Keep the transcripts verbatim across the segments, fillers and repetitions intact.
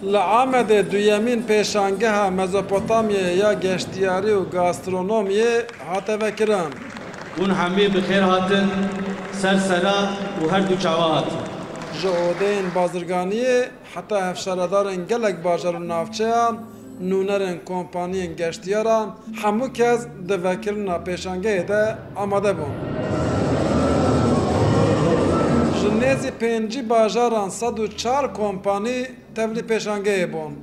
Li Amedê duyemîn pêşangeha Mezopotamyayê ya geştiyarî û gastronomiyê hate vekirin. Hûn hemî bi xêr hatin ser sera û her du çawa hatin. Ji odeyên bazirganiyê heta hevşaredarên gelek bajar û navçeyan, nûnerên kompaniyên geştiyaran, hemû kes di vekirina pêşangehê de amade bûn. Ji nêzî pêncî bajaran sed û çar kompanî tevlî pêşangehê bûn.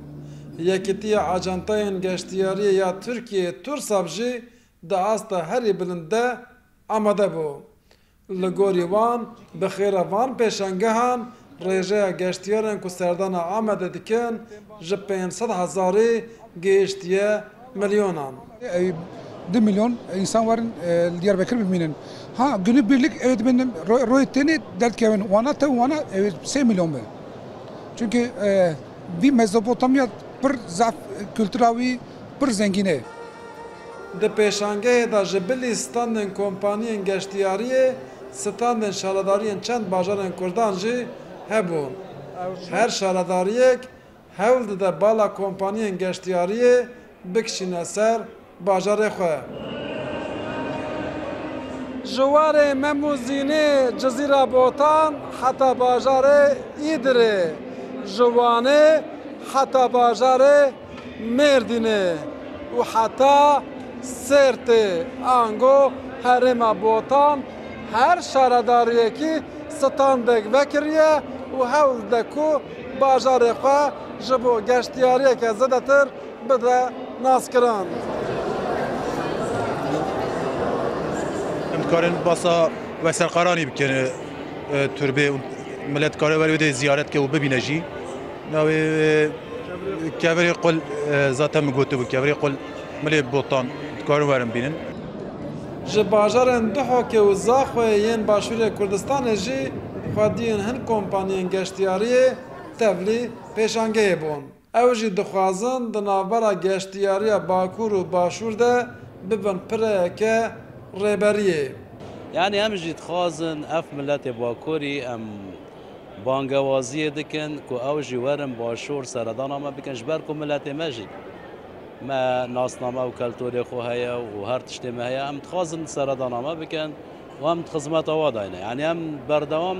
Yekîtiya Acentayên Geştiyariyê ya Tirkiyeyê, TURSAB, jî di asta herî bilind de amade bû. Li gorî wan, bi xêra van pêşangehan rêjeya geştiyarên ku serdana Amedê dikin ji pênc sed hezarî gihiştiye milyonan. Ew du milyon însan werin, e, li Diyarbekir bimînin. Ha, günübirlik ew dibin ro-, royê tenê derdikevin. Wana tev wana ew sê milyon be. Çünkü, e, vî Mezopotamya pir zaf, e, kultura wî pir zengîn e. Di pêşangehê de ji bilî standên kompaniyên geştiyariyê, standên şaredariyên çend bajarên Kurdan jî hebûn. Her şaredariyek hewl dide bala kompaniyên geştiyariyê bikişîne ser bajarê xwe. Ji warê Memûzînê, Cizîra Botan heta bajarê Îdirê, ji Wanê heta bajarê Mêrdînê û heta Sêrtê, ango herêma Botan, her şaredariyekî standek vekiriye û hewl dide ku bajarê xwe ji bo geştiyariyeke zêdetir bide naskirin. Em dikarin basa Veselqaranî bikin, e, turbê û milet dikare were wê dê ziyaret ke û bibîne jî. Navê, e, kevirê qul, e, zaten min gotibû, kevirê qul milê Botan dikarin werin bînin. Ji bajarên Duhokê û Zaxoyê yên Başûrê Kurdistanê jî xwediyên hin kompaniyên geştiyariyê tevlî pêşangehê bûn. Ew jî dixwazin di navbera geştiyariya Bakur û Başûr de bibin pireyeke rêberiyê. Yanî em jî dixwazin ev miletê Bakurî em bangewaziyê dikin ku ew jî werin Başûr seredana me bikin, ji ber ku miletê me jî me nasname û keltorê xwe heye û her tiştê me heye. Em dixwazin seredana me bikin û em di xizmeta wa dayne. Yanî em berdewam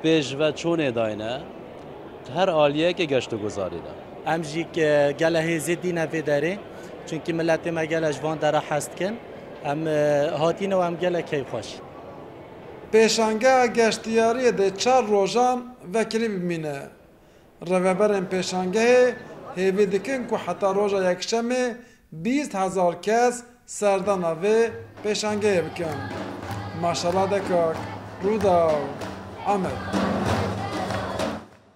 pêşveçûnê dayne. Her aliyekê geştguzarî de. Em jî ke-, gele hêzê dîne vê derê. Çunkî miletê me gele ji van dera hez dikin. Em, e, hatîne û em gele keyfxweş. Pêşangeha geştiyariyê dê çar rojan vekirî bimîne. Rêveberên pêşangehê hêvî dikin ku heta roja Yekşemê bîst hezar kes serdana vê pêşangehê bikin. Maşala Dekak, Rûdaw, Amed.